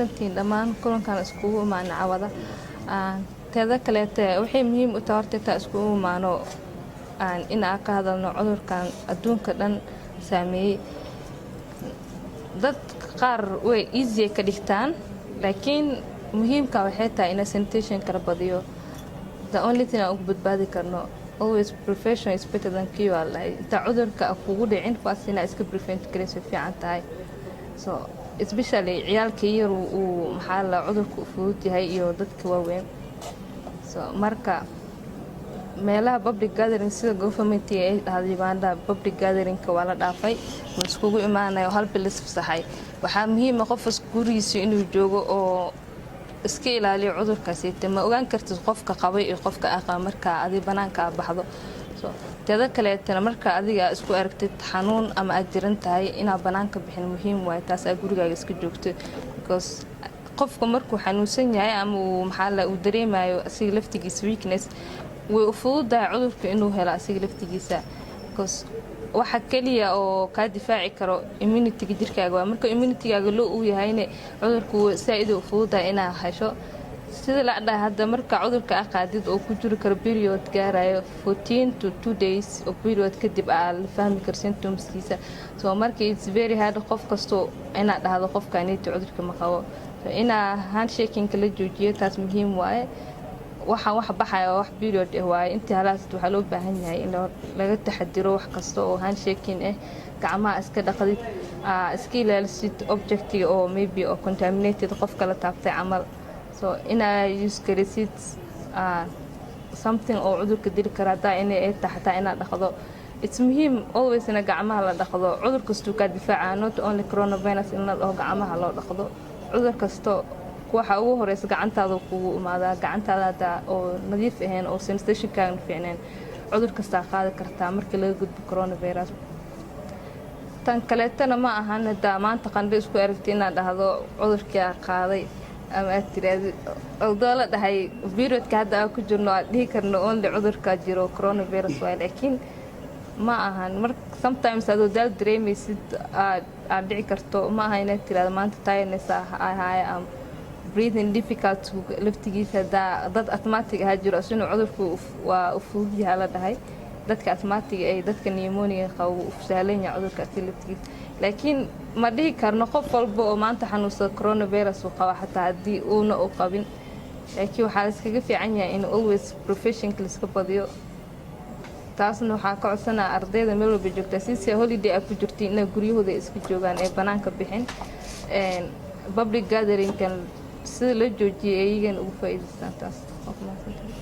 Mahadsantihiin dhammaan kulankan iskugu imaana cawada. Teeda kaleete, waxay muhiim u tahay horta intaa iskugu imaano in aan ka hadalno cudurkan adduunka dhan saameeyey. Dad qaar way easy ka dhigtaan, laakiin muhiimka waxay tahay ina sanitation kala badiyo. The only thing aan ugu badbaadi karno, always prevention is better than cure aa lahay. Inta cudurka kugu dhicin, kuwaas inaa iska prevent garayso fiican tahay. So especially ciyaalka yar uu maxaa la cudurka u fudud yahay iyo dadka waaweyn. So marka meelaha public gathering, sida governmentiga ay dhahday Uganda, public gatheringka waa la dhaafay, ma iskugu imaanayo, hal bil is fasaxay. Waxaa muhiima qofkas gurigiisa inuu joogo oo iska ilaaliyo cudurkaasiite. Ma ogaan kartid qofka qabay iyo qofka aqaba markaa adi banaanka a baxdo. So teeda kaleetana, marka adiga isku aragtid xanuun ama aad jiran tahay, inaad banaanka bixin muhiim waaye. Taas aa gurigaaga iska joogto, because qofka markuu xanuunsan yahay ama uu maxaa la uu dareemayo asiga laftigiisa weakness, way u fududahay cudurka inuu helo asiga laftigiisa, because waxa keliya oo kaa difaaci karo immunityga jirkaaga waa. Marka immunitygaaga loo uu yahayne, cudurku saa-id u fududahay inaa hesho. Sida la dhahay hadda, marka cudurka a qaadid oo ku jiri karo period gaarayo 14 to 2 days oo period kadib aa la fahmi karo symptomskiisa. So marka it's very hard qof kasto inaad dhahdo qofkaniti cudurka ma qabo. So inaa handshakingka la joojiyo, taas muhiim waaye. Waxaan wax baxaya wax period ah waaye. Intii halaas waxaa loo baahan yahay in laga taxadiro wax kasta oo handshaking ah, gacmaha iska dhaqdid, iska ilaalisid objectiga oo maybe oo contaminated qofka la taabtay camal. So inaa use garisid something oo cudurka dili kara haddaa inay ay tahay, xataa inaad dhaqdo. It's muhiim always ina gacmaha la dhaqdo. Cudur kastuu kaa difaaca, not only coronavirus. In la dhaho gacmaha loo dhaqdo, cudur kasto waxa ugu horeysa gacantaada kugu imaadaa. Gacantaada haddaa oo nadiif ahayn oo sanitationkaaga fiicneen, cudur kastaa qaadi kartaa markii laga gudbo coronavirus. Tan kaleetana, ma ahan haddaa maanta qandho isku aragti inaad dhahdo cudurkii aa qaaday ama aad tiraahdi, although la dhahay periodka hadda aan ku jirno aad dhihi karno only cudurka jiro coronavirus waay, laakiin ma ahan. Mar sometimes adoo daal dareemaysid aad aad dhici karto. Ma aha inaad tirahdo maanta tiredness ahaaya ama breathing difficult laftigiisa. Haddaa dad asthmatic ahaa jiro, asina cudurku waa u fudud yahaa la dhahay. Dadka asthmatic ay dadka pneumonia qabo u sahlan yahay cudurka asi laftigiisa, laakiin ma dhihi karno qof walba oo maanta xanuunsada coronavirus uu qaba, xataa haddii uuna u qabin. Laakiin waxaa la iskaga fiican yahay in always preventionka laiska badiyo. Taasna waxaa ka codsanaa ardayda meel walba joogtaa, since holiday a ku jirtay, inay guryahooda iska joogaan ee banaanka bixin, public gatheringkan sida loo joojiyay iyagana ugu faa'iidaystaan. Taas waa ku mahadsantahay.